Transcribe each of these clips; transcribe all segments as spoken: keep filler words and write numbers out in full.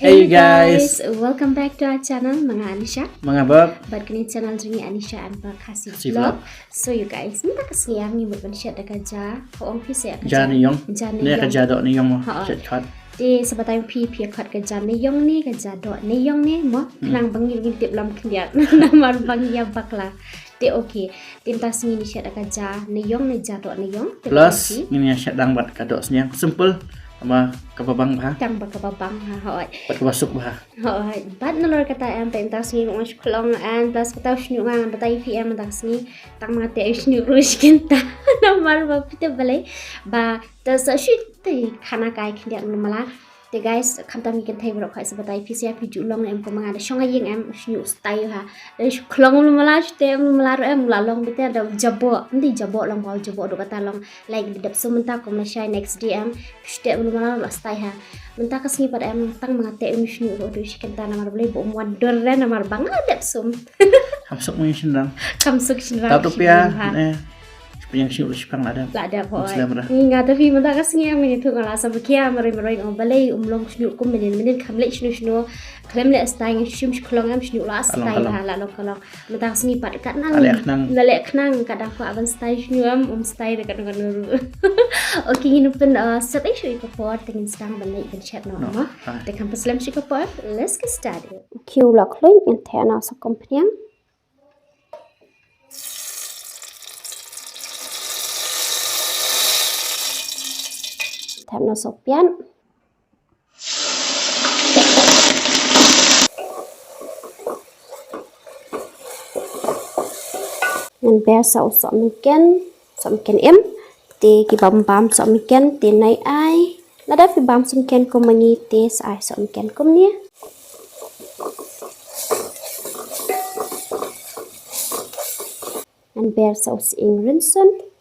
Hey, you guys, welcome back to our channel, ma nga Anisha. Ma nga Bob. Bad kane channel jong ngi Anisha and Bob Khasi Vlog. So you guys, mynta ka sngi ngi mut ban shet da ka ja, ka ong phi sa ka ja ne yong. Ja ne yong. Ka ja doh ne yong mo. Shet khot. Te sa batai phi, phi khot ka ja ne yong ne, ka ja doh ne yong ne mo. Khnang ba ngi ngin tip lem khyndiat. Namar ba ngi ïa bakla. Te okay. Te mynta sngi ngi shet da ka ja ne yong ne ja doh ne yong. Plus ngin ïa shet dang bad ka doh sniang. Simple. Ama kaba bang bha. Tang ba kaba bang ha, hooid. Bad kaba suk bha. Hooid. Bad nalor kata em, te mynta sngi ngi ong shu khlong and plus kata u shñiuh nga ngan batai phi em mynta sngi. Tang ma te u shñiuh ruh shi kynta. Namar ba phi te balei ba te sa shu te khana kai khyndiat mala. Te guys, khamtam ngi kynthei baroh khoit sa batai phi sa phi ju long em, kum ma nga da shong ha ïing em, shñiuh stai ha. Da shu khlong mala, shu te mala ruh em, la long bete da jaboh. Nti jaboh long ba jaboh doh kata long. Like da dep sum mynta kum la shai next day em, shu te mala la stai ha. Mynta ka sngi pat em, tang ma nga te um shñiuh ruh doh shi kynta namar balei ba um wan dur re namar ba nga dep sum. Kam suk ma ngi shynrang. Kam suk shynrang. Tap rupiah. Shipang la dep. La dep, hooid. Ngi nga ta phi mynta ka sngi ngi tu nga la sam kia maroi maroi ong balei um long shñiuh kum mynnin mynnin kham leh shñiuh shñiuh. Khlem leh stai ngi shim shkhlong em shñiuh la stai la la long ka long. Mynta ka sngi pat kat na leh khnang. Na leh khnang kat da kwah ban stai shñiuh em um stai da kat na ka nuru. Okay, ngin pyn, uh, sep ei shu i ka por te ngin sdang ban leh ban shet noh mo. Te kham pynslem shu i ka por. Let's get started. Okay, u la khluit ngin theh noh sa kum phniang. Thep noh sohpian. Ngan ber sa u sohmynken, sohmynken im. Te ki bam bam sohmynken te nai ai. Lada phi bam sohmynken kum ma ngi te sa ai sohmynken kumne. Ngan ber sa u sying rynsun.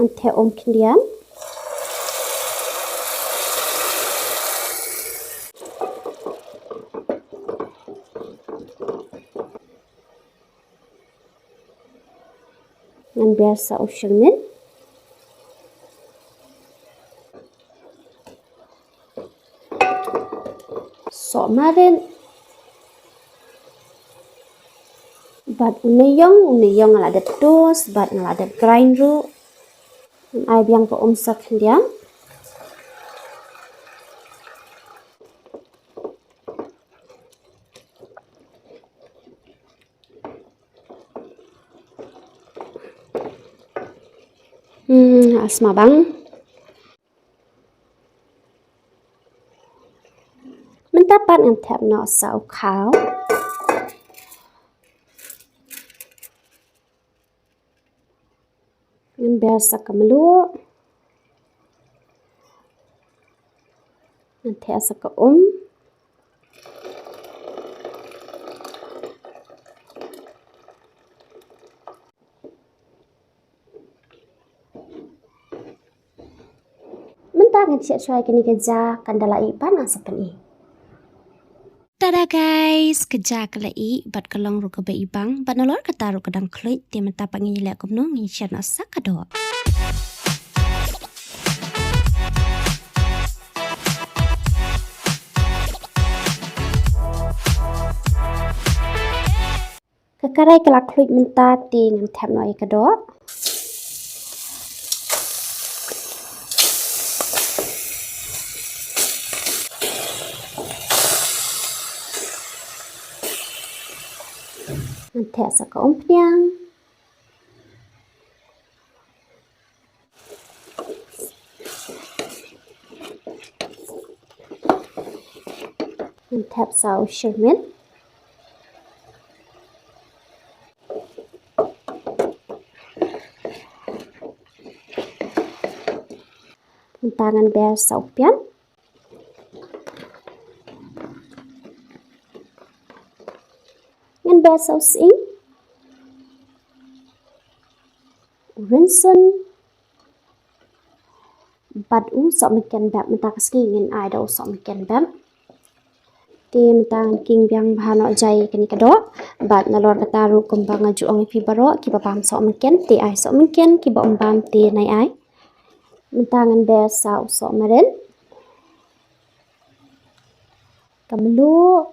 Ngan theh um khyndiat. Ngan ber sa u shyrmit. Sohmarit. Bad une ïong, une ïong nga la dep toast, bad nga la dep grind ruh. Ngan ai biang ka um sa khyndiat. Hmm, asma bang. Mynta pat ngan thep noh sa u khaw. Ngan ber sa ka mluh. Ngan theh sa ka um. Mynta ngan shet shuwa ïa kane ka ja kan da la ih bad ngan sa pyni. Tada guys, ka ja ka la ih bad ka long ruh kaba ih bang bad nalor kata ruh ka dang khluit. Te mynta pat ngin ïa leh kumno, ngin shet noh sa ka doh. Ka karai ka la khluit mynta te ngan thep noh ïa ka doh. Ngan theh sa ka umphniang. Ngan thep sa u shyrmit. Mynta ngan ber sa u piat. Ngan ber sa u sying. U rynsun. Bad u sohmynken bep, mynta ka sngi ngin ai da u sohmynken bep. Te mynta ngan king biang bha noh jai kane ka doh. Bad nalor kata ruh kumba nga ju ong ïa phi baroh, kiba bam sohmynken te ai sohmynken, kiba ym bam te nai ai. Mynta ngan ber sa u sohmarin, ka mluh,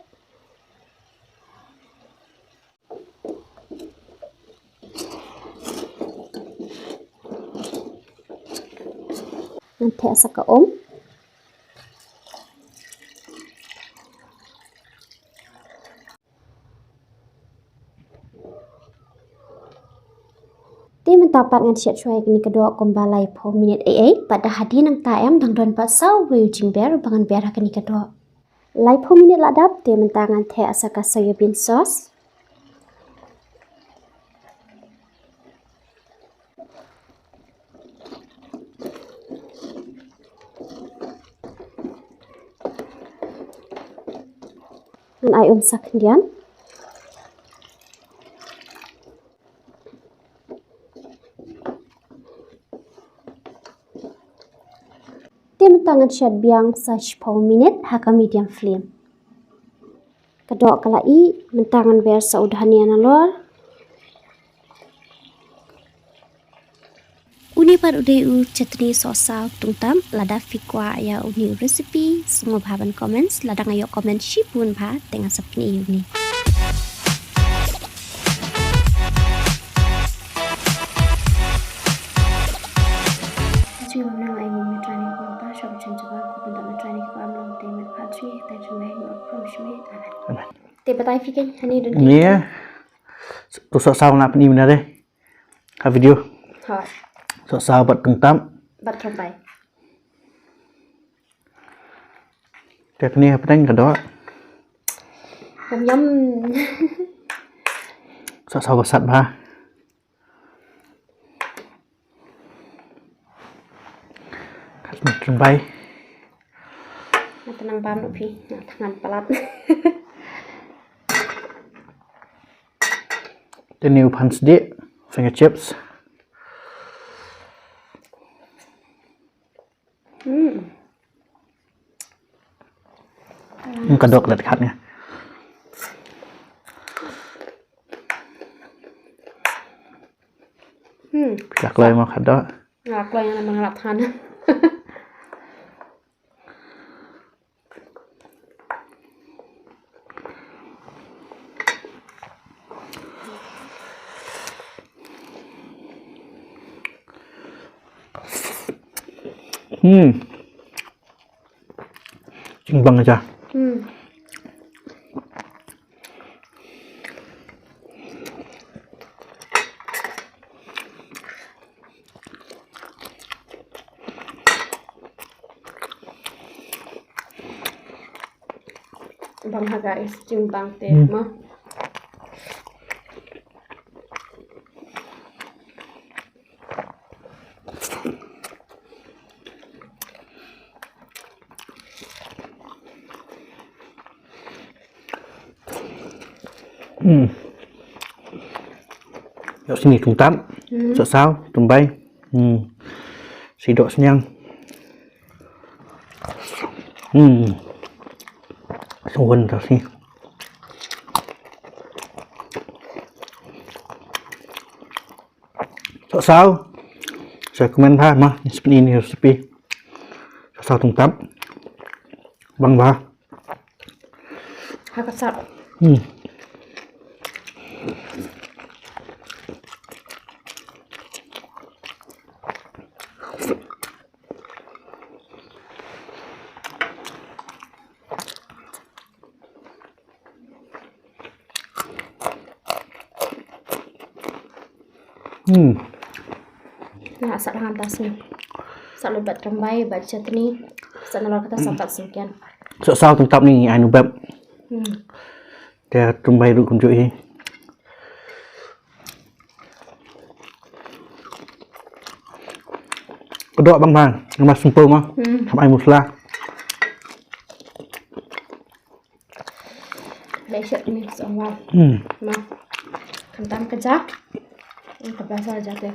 ngan theh sa ka um. Te mynta pat ngan shet shuwa ïa kane ka doh kumba laiphew minit ei ei, pat da hadien nangta em dang don pat sa uwei u jingber ba ngan ber ha kane ka doh. Laiphew minit la dap, te mynta ngan theh sa ka soya bean sauce. Ngan ai um sa khyndiat. Te mynta ngan shet biang sa shiphew minit ha ka medium flame. Ka doh ka la ih, mynta ngan ber sa u dhania nalor. Une pat u dei u chutney sohsaw tungtap. Lada phi kwah ïa une u recipe, sngewbha ban comments. Lada nga ïoh comment shibun bha, te ngan sa pyni ïa une. Jingim nang ai mum ne trai ne kpa, shop chen jaba ko pynda ne trai ne kpa, mlong te met pha tri, te chen bai no prom shme. Amen. Amen. Te batai phi kein, hani don kein. Ni eh. Tu sohsaw na pyni mynta de. Ha video. Ha. Sohsaw bad tungtap. Bad tungtap. Te kane hapdeng ka doh. Yum, yum. Sohsaw ba sat bha. Kat ma tyrbai. Nga tnang bam noh phi, nga tngan palat. Te ne u phan sdieh, finger chips. Hmm. Ka doh klet khat nga. Hmm. Ka kloi mo ka doh. Nga kloi nga namar nga lap than. Hmm. Jingbang aja. Hmm. Bang ha guys, jingbang te. Hmm. Mo. Hmm. Ïoh sini tungtap. Hmm. Sohsaw, tyrbai. Hmm. Sidoh sniang. Hmm. Suwon ta sini. Sohsaw. Sa comment bha ma, ni spin ini recipe. Sohsaw tungtap. Bang bha. Ha ka sap. Hmm. Hmm. Nga sat hangne sni. Sat lut bad tyrbai, bad chutney. Sat nalor kata sa pat sngewthuh. Sohsaw tungtap ni ai nu bep. Hmm. Te tyrbai ruh kumjuh hi. Ka doh bang bang, namar simple ma. Hmm. Kam ai masala. Leh shet ni song wal. Hmm. Ma. Khamtam ka ja. Ka basa ja te.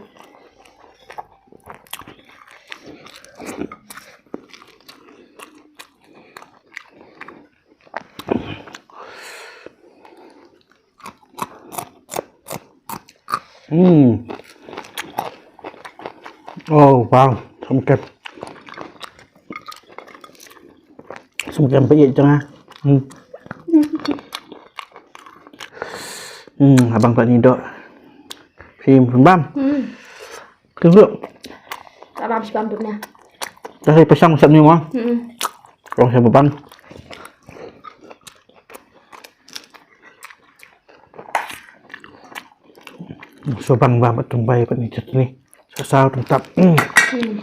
Hmm. Oh, wow. Sum kem. Sum kem peit jong nga. Hmm. Hmm, abang pat ni dok. Phim, phim bam. Hmm. Kuduk. Abang phim bam duk na. Dah saya pasang sat ni mo. Hmm. Rong saya beban. Subang ba mat tung bai pat ni chutney. Sasaw tang tap. Hmm. Hmm.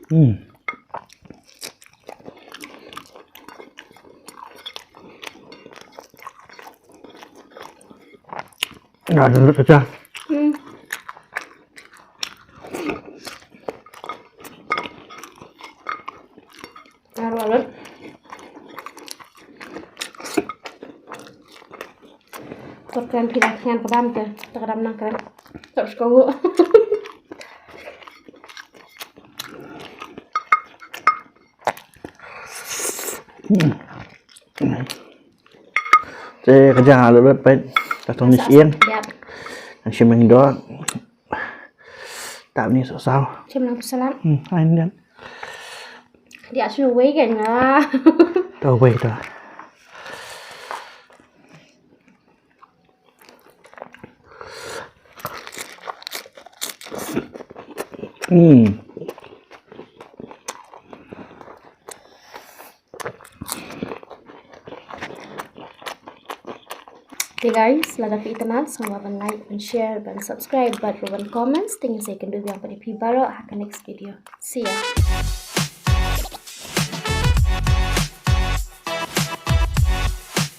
Hmm. Nga dun lut saja. Hmm. Nga ruh lut. Kut kren phi da kren ka bam te, te ka dam nang kren. Tap sko. Te ka jang alut lut peit. Ka tong ni sien. Yap. Nang shim ing do. Tap ni sasaw. Shim lang salat. Hmm, ai ni. Dia shu wei kan nga. To wei to. Hmm. Okay guys, lada phi itynnad, sngewbha ban like, ban share, ban subscribe, bad ruh ban comment. Te ngin sa ïakynduh biang pat ïa phi baroh ha ka next video. See ya.